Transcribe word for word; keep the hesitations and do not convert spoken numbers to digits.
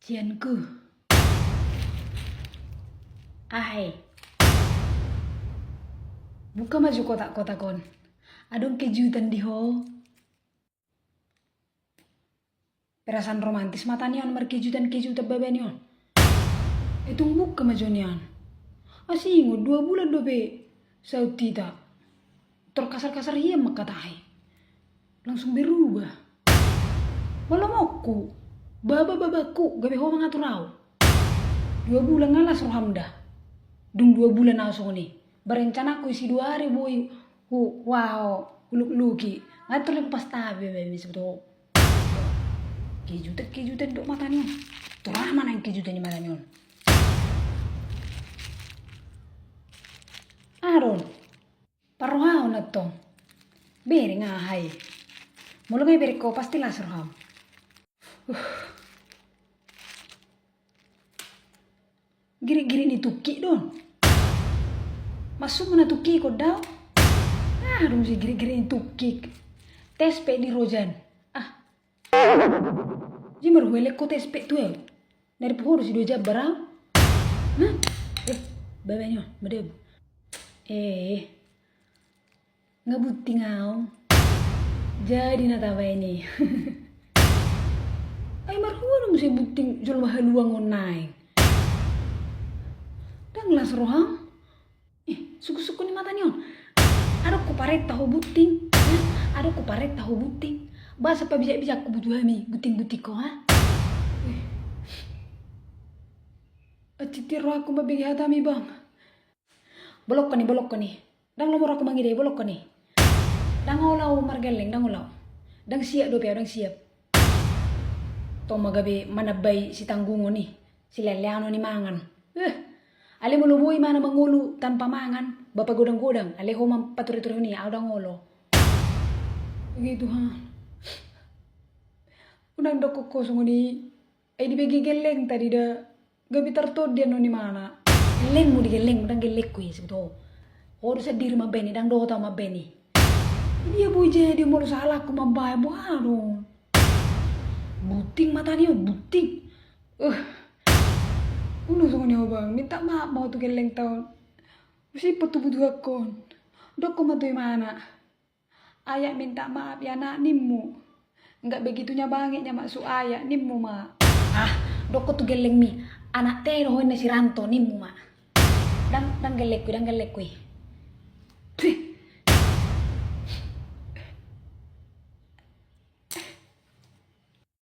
Cianku. Aha i? Buka ma jo kotak-kotak on. Adong kejutan di ho. Perasaan romantis mata ni on markejutan-kejutan babaen i on. E, tung buka ma jo nian. Asi ingot dua bulan dope saut hita. Tor kasar-kasar hian mangkatai. Langsung berubah. Molo mongku, baba-babaku, gabe ho mangatur au. Dua bulan nga las roham da. Dung dua bulan au songon i. Berencanaku isi dua ari boi hu, wow, huluk-luki. Nga tor lek pas tabe be mi sebetulna. Kejutan-kejutan dok mata ni on. Tor aha ma nang kejutan ni mata ni on. Aha do on? Parrohaon antong. Bereng aha i? Molo nga bereng ho pasti las roham. Uh. Girik-girik ni tungkik do on. Masuk ma na tungkik on dao. Ah, dung si girik-girik ni tungkik. Tespek di rojan. Ah. Jadi marhua lek ho tespek tu au. Na ripu ho do si dua jambar au. Nah. Eh, babaen i on, madabu. Eh. Nga bunting au. Jadi na tabaen i. Ai marhua do muse bunting jolma haluang on naeng. Ndang las roham. Eh, sungkun-sungkun ni mata ni on. Adong huparenta ho bunting. Eh, adong huparenta ho bunting. Boasa pabijak-bijak hubutuhon hami bunting-bunting ho, ha? Eh. Acitir rohangku mambege hatami, Bang. Bolokkon i, bolokkon i. Ndang lomo rohangku mangida i, bolokkon i. Ndang olo au margelleng, ndang olo au. Ndang siap dope au, ndang siap. Tong ma gabe manambai sitanggungon i, sileleanon i mangan. Eh, alai molo boi ma na mangolu tanpa mangan, ba pagodang-godang, alai ho ma pature-turehon i, au ndang olo. Begitu, ha. Unang dokkon ho songon i, ai dibege gellengta do i da. Gabe tartondian on imana. Gellengmu di gellengmu, ndang gellengku i sebetulna. Ho do sandiri mambaen i, ndang dohot au mambaen i. Dia boi jadi molo salahku mambaen, boha do on? Bunting mata ni on, bunting. Eh. Unang songon i ho, Bang, minta maaf ma ho tu gellengta on. Husimpan tu butuhangkon. Dokkon ma tu imana. Ayak minta maaf ya, Nak, nimmu. Nggak begitunya bangitnya maksud Ayak, nimmu ma. Ah, dokkon tu gellengmi. Anak teno ho inna si Ranto, nimmu ma. Ndang, ndang gellengku i, ndang gellengku i.